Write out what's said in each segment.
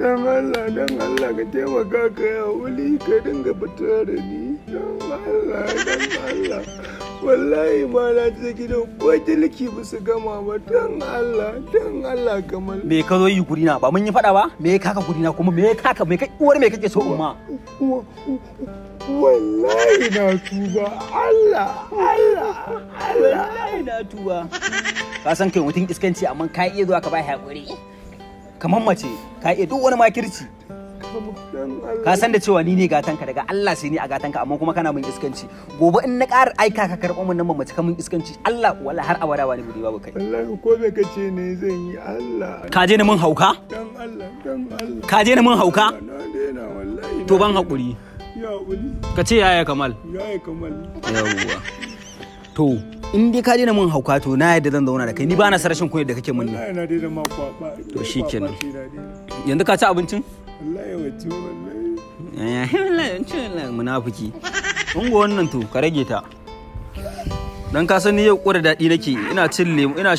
Dan Allah, dan Allah ka taimaka ka yi haƙuri ka dinga fita da ni. Dan Allah, dan Allah. Wallahi ma na je gidan ko girki ba su gama ba. Dan Allah, dan Allah Kamal. Me ka zo yi guri na ba mun yi faɗa ba? Me ka kaka guri na kuma me kaka me kai uwar me kake so in ma? Wallahi na tuba. Allah, Allah, Allah. Wallahi na tuba. Ka san kai mutum iskanci amma ka iya zuwa ka bai haƙuri. Kamar mace ka iya duk wani makirci. Ka san da cewa ni ne gatanka daga Allah sai ni a gatanka amma kuma kana min iskanci. Gobe in na ƙara aika ka karɓo min nan mace ka min iskanci Allah wallahi har abada ba ni gudi babu kai. Wallahi ko me kace ne zan yi Allah. Ka je ni mun hauka? Dan Allah, dan Allah. Ka je ni mun hauka? Na daina wallahi. To ban haƙuri. Ya haƙuri. Ka ce yaya Kamal. Yaya Kamal. Yawwa. To in dai ka daina mun hauka to na yadda zan zauna da kai ni ba na sarashin kunyar da kake mun ne. Wallahi na daina ma kwaba. To shikenan. Kwaba ce na daina. Yanzu ka ci abincin? Wallahi wacce wallahi. Wallahi munafiki. Ungo wannan to ka rage ta. Dan ka san ni yau kura daɗi nake ina cin lemu ina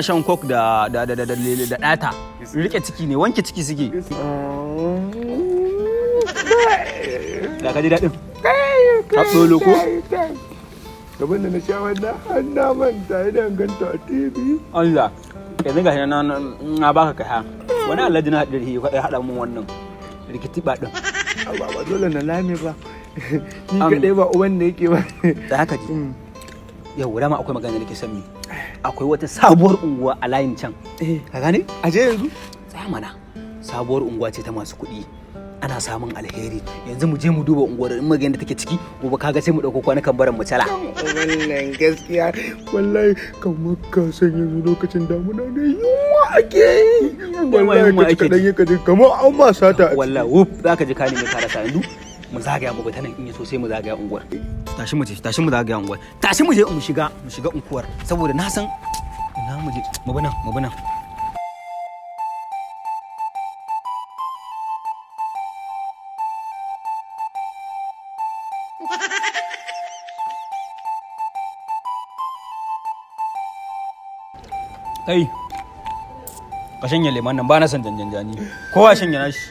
shan coke da da da da da da ɗata. Rike ciki ne wanke ciki suke. Da ka ji daɗin? Ka tsolo ko? Gaban da na sha wannan har na manta idan ganta a TV. Allah. Yanzu gashi na na baka kai ha. Wani alhaji na haɗe ya haɗa mun wannan rikitiba ɗin. Ba ba dole na lame ba. Ni kaɗai ba uban da yake ba. Da haka ji. Yau dama akwai magana da nake son mi. Akwai wata sabuwar unguwa a layin can. Ka gane? A je yanzu? Tsaya mana. Sabuwar unguwa ce ta masu kuɗi. Ana samun alheri. Yanzu mu je mu duba unguwar in magana da take ciki gobe kaga sai mu ɗauko kwanukan baran mu cala. Wannan gaskiya wallahi kamar ka san yanzu lokacin damuna ne yunwa ake yi. Wallahi ka ci kaɗan yi kaji kamar an ma sata. Wallahi wuf za ka ji ka nemi ka rasa yanzu. Mu zagaya mu ta nan in yaso sai mu zagaya unguwar. Tashi mu je, tashi mu zagaya unguwar. Tashi mu je mu shiga, mu shiga unguwar saboda na san ina mu je mu bi nan, mu bi nan. Kai, ka shanye lemon nan ba na son janjanjani. Kowa shanye nashi.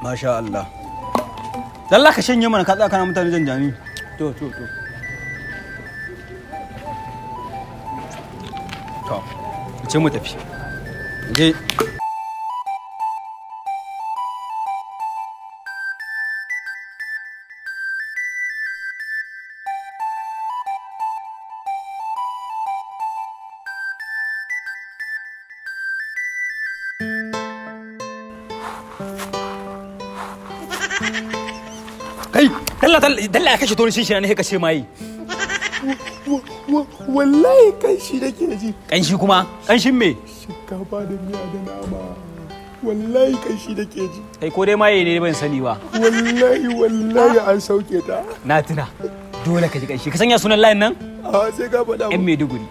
Masha Allah. Dalla ka shanye mana ka tsaya kana mutane janjani. To to to. To, ce mu tafi. Je. Kai, dalla dalla ya kashe tonin shi ne kashe mai. Wallahi kanshi nake ji. Kanshi kuma? Kanshin me? Shinkafa da miya da nama. Wallahi kanshi nake ji. Kai ko dai maye ne ban sani ba. Wallahi wallahi an sauke ta. Na tuna. Dole ka ji kanshi. Ka sanya sunan layin nan? A sai ka faɗa. Yan Maiduguri.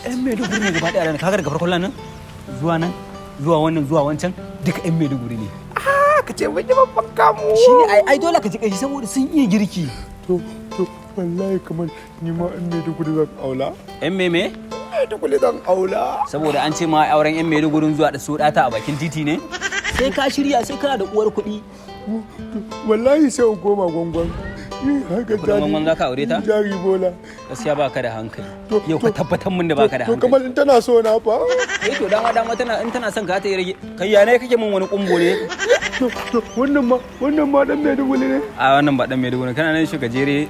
Yan Maiduguri ne gaba ɗaya ranar. Kaga daga farkon layin nan? Zuwa nan, zuwa wannan, zuwa wancan, duka yan Maiduguri ne. Ka ce mun yi babban kamu. Shi ne ai dole ka ji kanshi saboda sun iya girki. To to wallahi kamar ni ma yan Maiduguri zan aula. Yan me me? Maiduguri zan aula. Saboda an ce ma auren yan Maidugurin zuwa da su ɗata a bakin titi ne? Sai ka shirya sai kana da uwar kuɗi. Wallahi sai in koma gwangwan. Haka Kudin gwangwan za ka aure ta? Jari bola. Gaskiya baka da hankali. Yau ka tabbatar mun da baka da To hankali. kamar in tana so na fa. Eh to dama dama tana in tana son ka ta yi rage. Kai ya ne kake mun wani kumbo ne? To to wannan ma dan Maiduguri ne. A wannan ba dan Maiduguri kana nan shi gajere.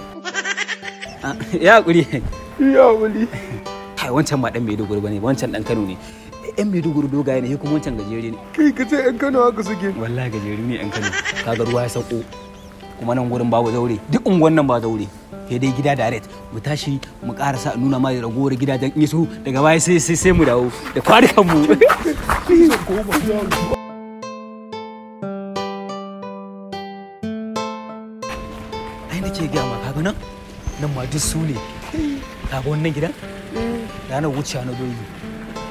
Ya hakuri. Ya hakuri. Kai wancan ba dan Maiduguri bane wancan dan Kano ne. Yan Maiduguri dogaye ne kuma wancan gajere ne. Kai ka ce yan Kano haka suke. Wallahi gajeru ne yan Kano. Kaga ruwa ya sauko. Kuma nan gurin babu zaure duk unguwan nan ba zaure sai dai gida direct mu tashi mu karasa nuna ma ragowar gidajen in so daga baya sai sai sai mu dawo da kwanukan mu. Ai nake gaya ma kaga nan nan ma duk su ne. Kaga wannan gidan ranar wuciya na doyi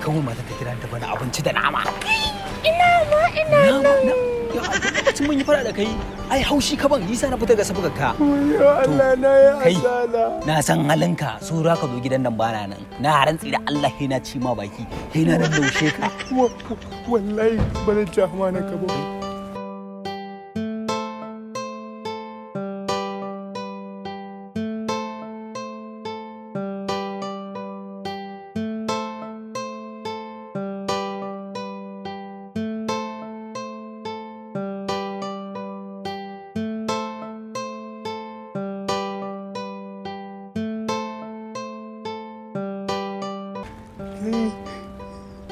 kawai mata ta kira ta bana abinci da nama. Ina ma ina Nama nan. Ya Lokacin mun yi fara da kai, ai haushi ka ban yisa na fita ga sabga ka. Allah na ya asala. Na san halinka, so za ka zo gidan nan bana nan. Na rantsi da Allah he na ci ma baki, he na laushe ka. Wallahi ba zan ci amana ka ba.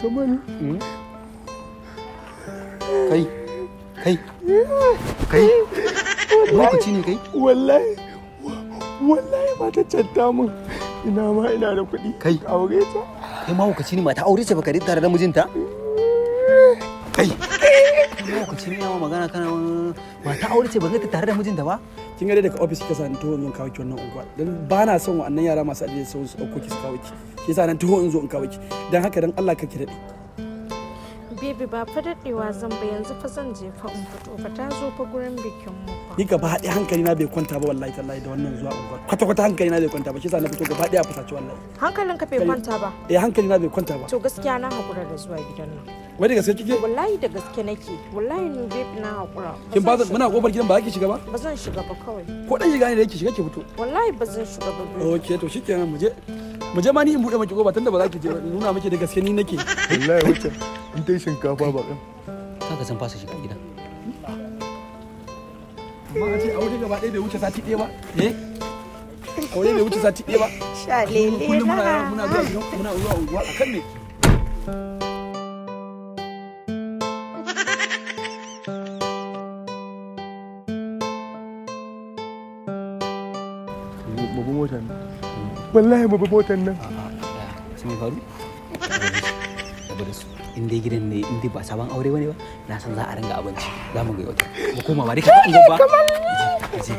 Kamal. Kai, kai, kai, lokaci ne kai? Wallahi, wallahi ba ta canta min. Ina ma ina da kuɗi. Kai, aure ta? Kai mahaukaci ne, mata aure ce baka tare da mijinta? Kai, mahaukaci ne yawa magana kana mata aure ce baka tare da mijinta ba? Kin ga dai daga office kika sani taho in zo kawo ki wannan unguwa dan ba na son wa'annan yara masu ajiye sau su dauko ki su kawo ki, shi yasa nan taho in zo in kawo ki. Dan haka dan Allah kake dade. Baby ba fa dadewa zan ba, yanzu fa zan je fa in fito fa, ta zo fa gurin bikin mu fa. Ni gaba ɗaya hankali na bai kwanta ba wallahi tallahi da wannan zuwa unguwa. Kwata kwata hankali na bai kwanta ba, shi yasa na fito gaba ɗaya fusace wallahi. Hankalinka bai kwanta ba? Eh hankali na bai kwanta ba. To gaskiya na hakura da zuwa gidan nan. Wai da gaske kike? Wallahi da gaske nake. Wallahi ni baby na hakura. Kin ba muna kofar gidan ba za ki shiga ba? Ba zan shiga ba kawai. Ko dan shiga ne da yake shiga ki fito. Wallahi ba zan shiga ba. Okay to shikenan mu je. Mu je ma ni in bude miki kofa tunda ba za ki je ba, nuna miki da gaske ni nake. Wallahi wacce in tai shinkafa ba kan. Kaga san fasa shiga gidan. Amma a ce aure gaba ɗaya bai wuce sati ɗaya ba. Eh? Aure bai wuce sati ɗaya ba. Sha lele. Kullum muna zuwa gidan muna zuwa unguwa akan me? Babu motar nan. Wallahi babu motar nan. Sai me faru? Rabu da su. In dai gidan ne, in dai ba sabon aure bane ba, na san za a ringa abinci. Za mu ga wata. Mu koma ba dai ka ba. Je.